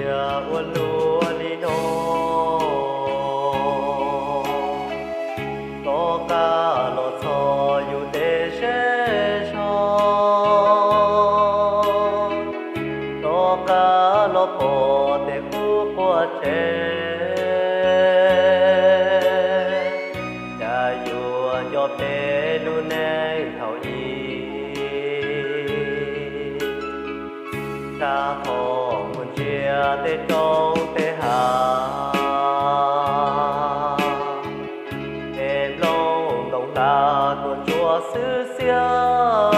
Ua luaj li no, rov qab los txog yus tej zej zog, rov qab los pom tej qub quaj tsev, cas yuav nco peb lub neej thaum ub. Rau qhov mus ntsia tej roob tej hav, tej nplooj ntoo hla kuj ntsuab xwb xiab.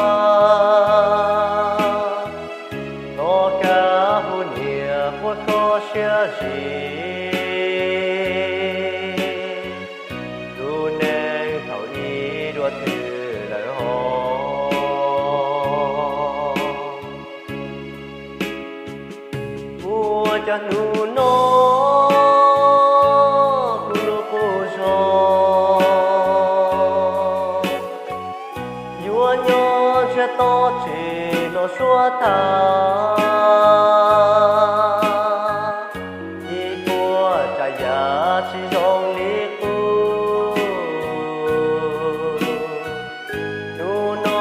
Hnov kab hu niam quaj kho siab zim, lub neej thaum ub dua twg lawm hos. Ua cas hnub no kuv lub qub zog yuav nyob ntsiag to tsis hnov suab tag, ib puas tsav yam tsis zoo li qub. Hnub no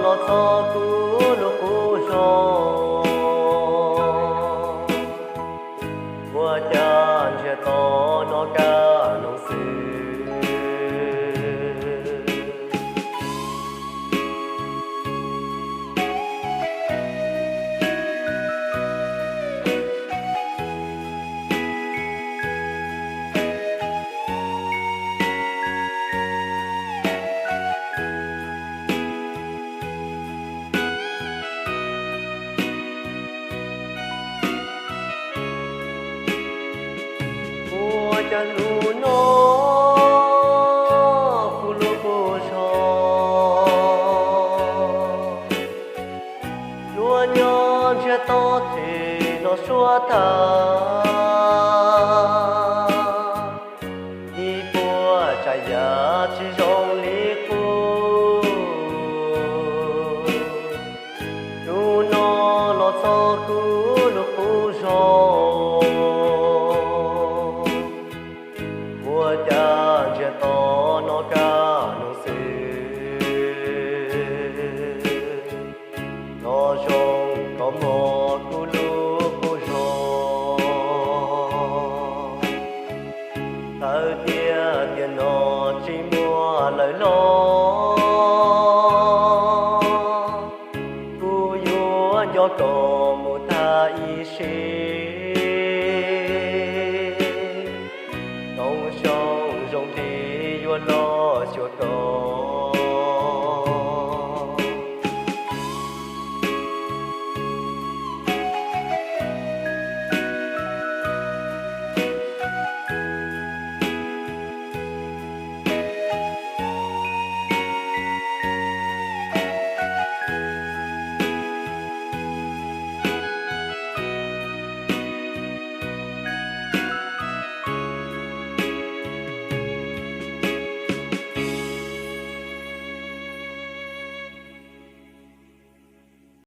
los txog kuv lub qub zog, ua cas ntsiag to hnov kab noog xwb. Ua cas hnub no kuv lub qub zog yuav nyob ntsiag to tsis hnov suab tag, ib puas tsav yam tsis zoo li qub. Hnub no los txog kuv lub qub zog, ua cas ntsiag to hnov kab noog xwb. Nov zoo koj mog kuv lub qub zog, txawm tias tiam no tsis muaj lawm los kuv yuav nco koj mus tag ib sim.